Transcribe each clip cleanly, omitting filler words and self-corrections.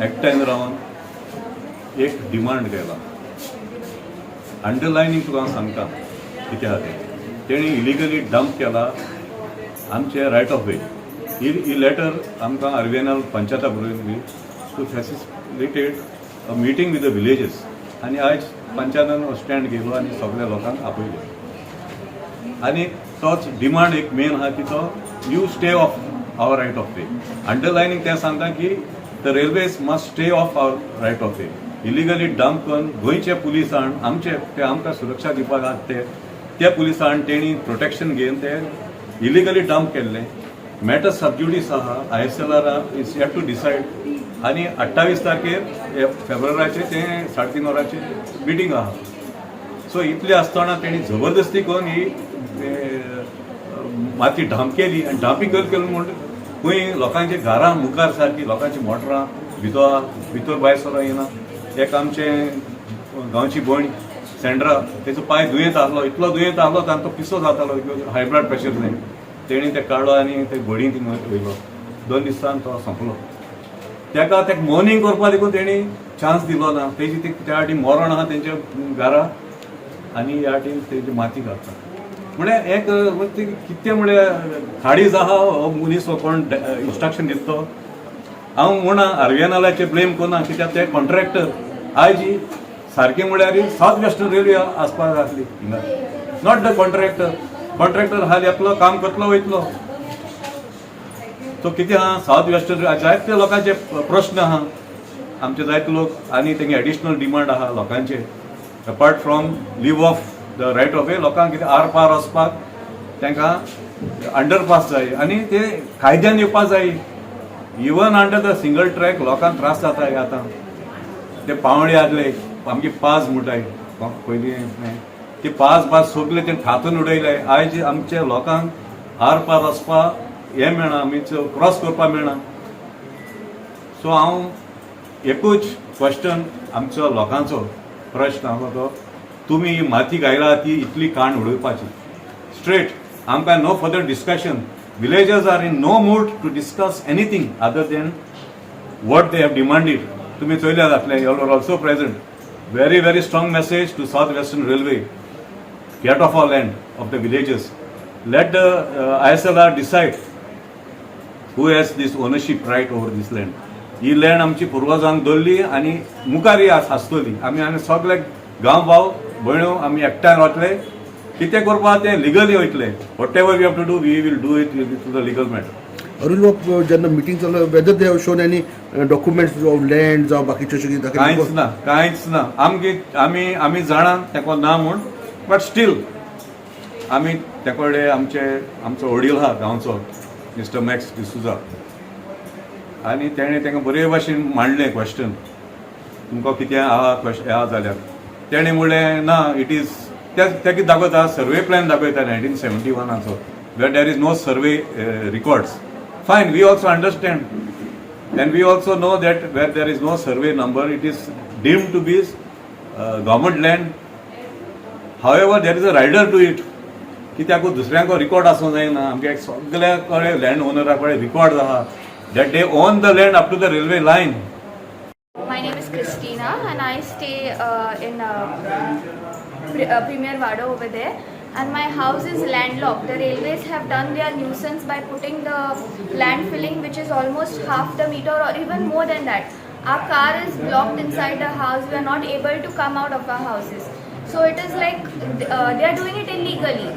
एकठांय रावन एक डिमांड केला. अंडरलायनींग तुका हांव सांगता कितें आहा तें. तेणी इलिगली डंप केला आमचे रायट ऑफ वे. ही ही लेटर आमकां आरवीएनएल पंचायता बरोवन to facilitate a meeting with the villages. आनी आयज पंचायतान स्टँड घेयलो आनी सगल्या लोकांक आपयले आनी तोच डिमांड एक मेन आहा की तो you stay off our right of way. Underlining तें सांगता की the railways must stay off our right of way. Illegally dump करून गोंयचे पुलिसान आमचे ते आमकां सुरक्षा दिवपाक आहात ते त्या पुलिसान तेणी प्रोटेक्शन घेवन ते इलिगली डंप केल्ले. मॅटर सबज्युडीस आहा. ISLR is yet to decide. आनी 28 तारखेर हे फेब्रुवाराचे ते 3:30 वरांचे मिटींग आहा. सो इतलें आसतना तेणी जबरदस्ती करून ही माती डांप केली आनी डांपी केली म्हूण खंय लोकांच्या घरां मुखार सारकी लोकांची मोटरां भितर भितर भायर सरों येना. एक आमचे गांवची भयण सेंड्रा, तेचो पांय दुयेंत आहलो, इतलो दुयेंत आहलो तांकां तो पिसो जातालो, हाय ब्लड प्रेशर न्ही. तेणी ते काडलो आनी ते बडी थिंगा वयलो. 2 दिसान तो सोंपलो. तेका तेका मोर्निंग करपा देखून तेणी चान्स दिलो ना. तेजी ती त्या वाटी मरण आहा तेंच्या घरा आनी ह्या वाटेन तेजी माती घालता. म्हळ्यार एक ती कितें म्हळ्यार खाडीज आहा. हो मनीस हो कोण इन्स्ट्रक्शन दिता तो हांव म्हणा आरवीएनएलाचे ब्लेम करना, कित्याक ते कॉन्ट्रॅक्टर. आयज सारकें म्हळ्यार सावथ वेस्टर्न रेल्वे आसपाक जाय आसली हिंगा, not the contractor. Contractor हाली आपलो काम करतलो, वयतलो. सो कितें आहा, सावथ वेस्टर्न जायते लोकांचे प्रश्न आहा आमचे. जायते लोक आनी तेंगे एडिशनल डिमांड आहा लोकांचे. Apart from leave off the right of way, लोकांक कितें आर पार वचपाक तांकां अंडरपास जाय आनी ते कायद्यान येवपाक जाय. Even under the single track लोकांक त्रास जाता. आतां ते पावणे आसले आमगे, पाज म्हणटाय पयलीं, ते पाज पाज सगले ते खातून उडयले. आयज आमच्या लोकांक आर पार वचपाक हें मेळना, मीन्स क्रॉस करपाक मेळना. सो हांव एकूच क्वेश्चन, आमचो लोकांचो प्रश्न आसा तो, तुमी ही माती घायला ती इतली काण उडोवपाची स्ट्रेट. आमकां no further discussion. Villagers are in no mood to discuss anything other than what they have demanded. तुम्ही चोयल्या जातलें, you are also present. Very, very strong message to South Western Railway: get off our land of the villages. Let the ISLR decide who has this ownership right over this land. He land आमची पुर्वजांक दवरली आनी मुखारय आसतली. आमी आनी सगळे गांव भाव भयण्यो आमी एकठांय रावतले. कितें करपा तें लिगली वयतले. Whatever we have to do, we will do it to the legal matter. Arun बाब, जेन्ना मिटींग चालू, whether they have shown any documents of land जावं बाकीचे अशें कितें? कांयच ना, कांयच ना. आमगे आमी जाणा तेका ना म्हूण, बट स्टील आमी ते कडेन आमचे आमचो वडील आहा गांवचो, मिस्टर मॅक्स डिसुजा, आनी तेणें तांकां बरे भाशेन मांडलें क्वेश्चन, तुमकां कितें आहा क्वेश्चन आहा जाल्यार. तेणें म्हणलें ना, it is ते ते कितें दाखयता, सर्वे प्लॅन दाखयता 1971आचो, where there is no survey records. Fine, we also understand and we also know that where there is no survey number, it is deemed to be government land. However, there is a rider to it. कित्याक दुसऱ्यांको record आसूंक जायना. आमगे सगल्या कडेन land ओनरा कडेन record आहा that they own the land up to the railway line. My name is Christina and I stay in Premier Wado over there, and my house is landlocked. The railways have done their nuisance by putting the land filling, which is almost half the meter or even more than that. Our car is blocked inside the house. We are not able to come out of our houses. So it is like they are doing it illegally.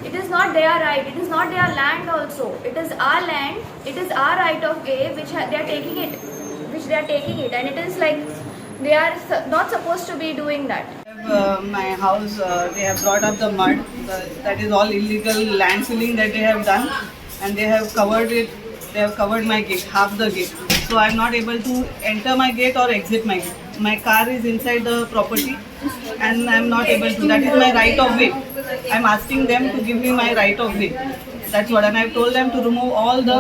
It is not their right. It is not their land also. It is our land. It is our right of way which they are taking it, which they are taking it, and it is like they are not supposed to be doing that. My house, they have brought up the mud. That is all illegal land filling that they have done, and they have covered it. They have covered my gate, half the gate. So I am not able to enter my gate or exit my gate. My car is inside the property, and I am not able to. That is my right of way. I am asking them to give me my right of way. That's what, and I have told them to remove all the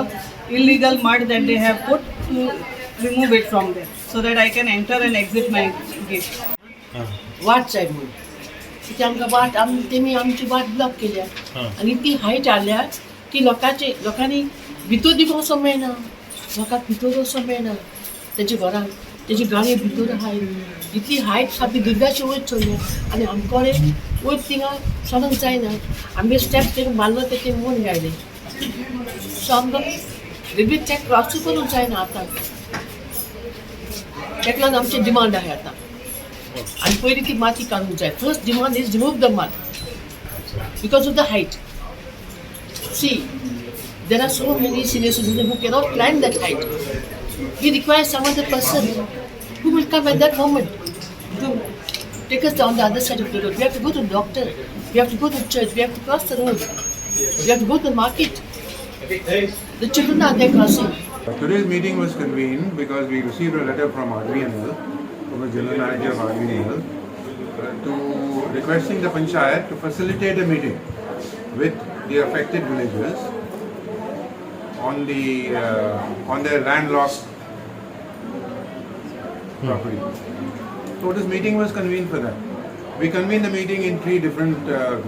illegal mud that they have put, to remove it from there, so that I can enter and exit my gate. वाट जाय म्हणून कित्याक आमकां वाट आम तेमी आमची वाट ब्लॉक केल्या आनी ती हायट हाडल्या की लोकांचे लोकांनी भितर बी वचोंक मेळना, लोकांक भितर वचोंक मेळना. तेजे घरान तेजी गाडी भितर आहाय इतली हायट सामकी दुर्गाचे वयर चडल्या आनी आमकोडे वयर थिंगा चलोंक जायना. आमगे स्टेप्स तेका मारलो ते मोन गायले. सो आमकां रेल्वे ट्रॅक क्रॉसूय करूंक जायना आतां. तेका लागून आमचे डिमांड आहा आतां. आनी पयलीं ती माती काडूंक जाय. First demand is remove the mud because of the height. See, there are so many senior citizens who cannot climb that height. We require some other person who will come at that moment to take us down the other side of the road. We have to go to the doctor, we have to go to church, we have to cross the road, we have to go to the market. The children are there crossing. Today's meeting was convened because we received a letter from RVNL, from the general manager of RVNL, to requesting the panchayat to facilitate a meeting with the affected villagers on their landlocked property. So this meeting was convened for that. We convened the meeting in three different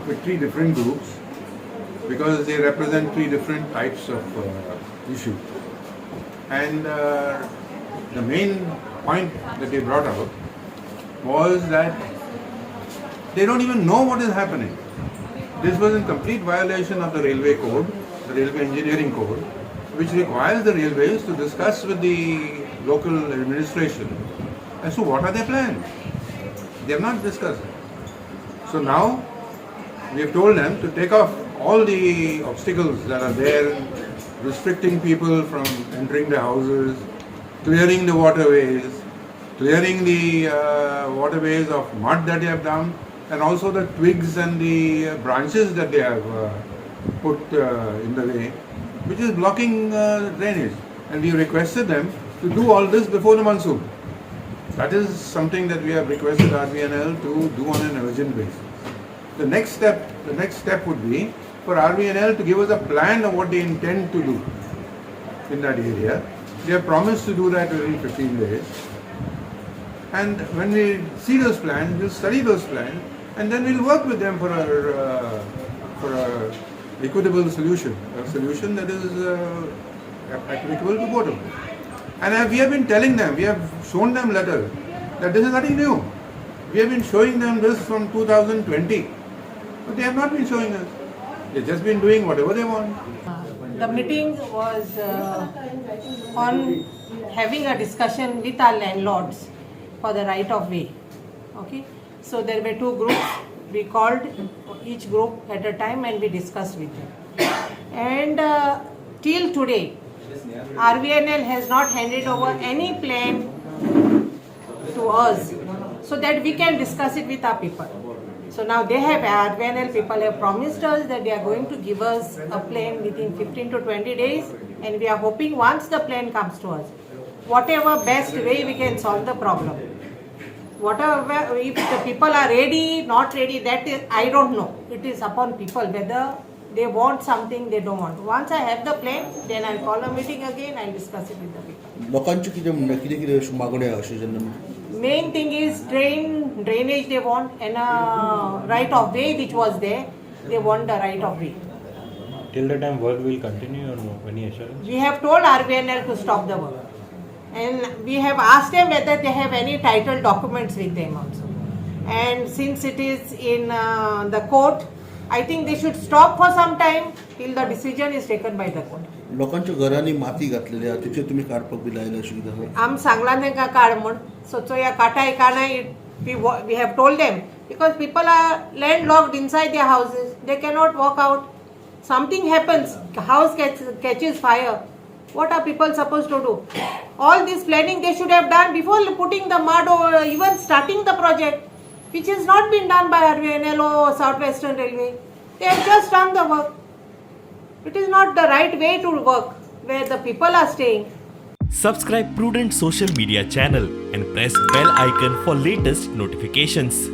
with three different groups because they represent three different types of issue. And the main point that they brought out was that they don't even know what is happening. This was in complete violation of the railway code, the railway engineering code, which requires the railways to discuss with the local administration as to what are their plans. They have not discussed it. So now we have told them to take off all the obstacles that are there, restricting people from entering their houses, clearing the waterways, clearing the waterways of mud that they have dumped, and also the twigs and the branches that they have put in the way, which is blocking drainage. And we requested them to do all this before the monsoon. That is something that we have requested RVNL to do on an urgent basis. The next step would be for RVNL to give us a plan of what they intend to do in that area. They have promised to do that within 15 days. And when we see those plans, we'll study those plans, and then we'll work with them for a equitable solution, a solution that is applicable to both of them. And we have been telling them, we have shown them letters that this is nothing new. We have been showing them this from 2020, but they have not been showing us. They've just been doing whatever they want. The meeting was on having a discussion with our landlords for the right of way. Okay, so there were two groups. We called each group at a time and we discussed with them. And till today, RVNL has not handed over any plan to us so that we can discuss it with our people. So now they have, RVNL people have promised us that they are going to give us a plan within 15 to 20 days, and we are hoping once the plan comes to us, whatever best way we can solve the problem. Whatever, if the people are ready, not ready, that is, I don't know. It is upon people whether they want something, they don't want. Once I have the plan, then I'll call a meeting again, I'll discuss it with the people. लोकांचे कितें म्हणणें, कितें कितें अश्यो मागण्यो आहा अश्यो जेन्ना? Main thing is drainage they want and a right of way which was there, they want the right of way. Till the time work will continue or no? Any assurance? We have told RVNL to stop the work. And we have asked them whether they have any title documents with them also. And since it is in the court, I think they should stop for some time till the decision is taken by the court. लोकांच्या घरांनी माती घातलेली आहा, तेचेर तुमी काडपाक बी लायलें अशें कितें आसा? आम सांगला तांकां काड म्हूण. सो चोया काटाय काणाय. We have told them because people are landlocked inside their houses. They cannot walk out. Something happens, house catches fire. What are people supposed to do? All this planning they should have done before putting the mud or even starting the project, which has not been done by RVNL or South Western Railway. They have just done the work. It is not the right way to work where the people are staying. Subscribe Prudent Social Media channel and press bell icon for latest notifications.